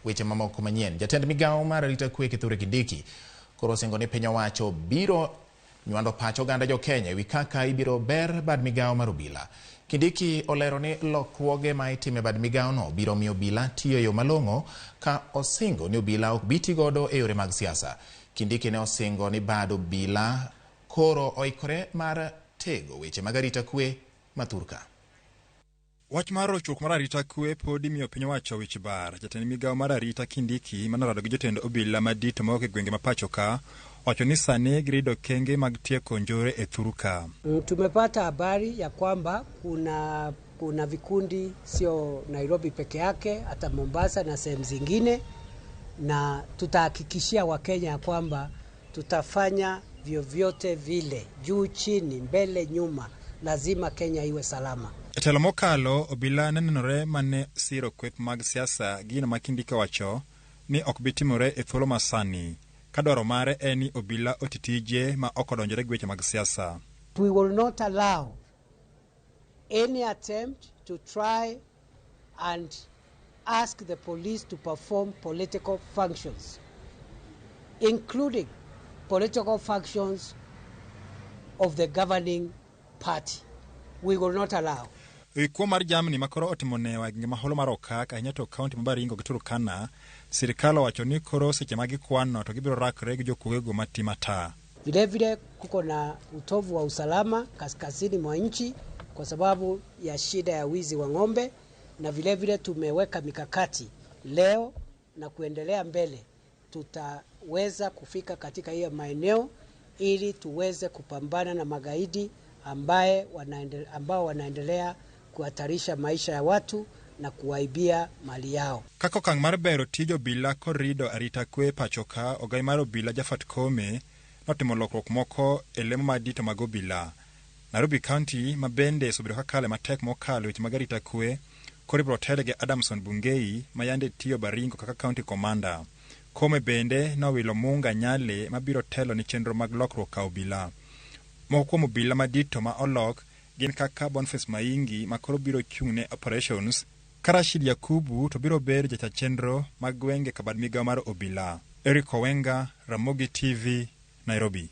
Weche mamoko manyien. Jatend migawo mar arita kwe Kithure Kindiki koro osingo ni piny owacho biro nywando pach oganda jo Kenya ewi kaka ibiro ber bad migawo mar obila. Kindiki olero ni lokruoge ma itimo e bad migawono biro miyo obila tiyo e yo malong'o ka osingo ni obila ok bi tigodo e yore mag siasa. Kindiki ne osingo ni bad obila koro oikore mar tego weche mag arita kwe mathurka. Wach mar rochruok mar arita kwe podi miyo piny owacho wich bar. Jatend migawo mar arita Kindiki manorado gi jotend obila madito mawuok e gwenge ma pacho ka owacho ni sani girido okenge mag tieko njore e thuru ka. Tumepata habari ya kwamba kuna vikundi sio Nairobi peke yake, hata Mombasa na sehemu zingine, na tutahakikishia Wakenya ya kwamba tutafanya vyovyote vile, juu chini, mbele nyuma, lazima Kenya iwe salama. E telo mokalo, obila ne nenore mane siro kweth mag siasa gino ma Kindiki owacho ni ok bi timore e thuolo masani, ka dwaro mare en ni obila oti tije ma ok odonjore gi weche mag siasa. We will not allow any attempt to try and ask the police to perform political functions, including political functions of the governing party. We will not allow. Ewi kuo mar jamni ma koro otimo newa e gwenge ma holo mar Okak ahinya to kaunti ma Baringo gi Turkana, sirikal owacho ni koro seche ma gikwano to gibiro rakre gi jokuogego mati mata. Vilevile kuko na utovu wa usalama kaskazini mwa nchi kwa sababu ya shida ya wizi wa ng'ombe, na vilevile tumeweka mikakati leo na kuendelea mbele, tutaweza kufika katika hiyo maeneo ili tuweze kupambana na magaidi ambaye ambao wanaendelea kuhatarisha maisha ya watu na kuwaibia mali yao. Kaka okang' mar bero tij obila kod rido arita kwe pacho ka, ogai mar obila Japhat Koome notimo lokruok moko e lemo madito mag obila. Nairobi County ma bende osebedo kakale matek mokalo weche mag arita kwe, koro ibiro tele gi Adamson Bungei ma yande tiyo Baringo kaka county commander. Koome bende nowilo Munga Nyale mabiro telo ni chenro mag lokruok ka obila. Moko kuom obila madito ma olok gin kaka Boniface Maingi ma koro biro chung' ne operations, ka Rashid Yakubu to biro bedo jacha chenro mag gwenge kabad migawo mar obila. Eric Owenga, Ramogi TV, Nairobi.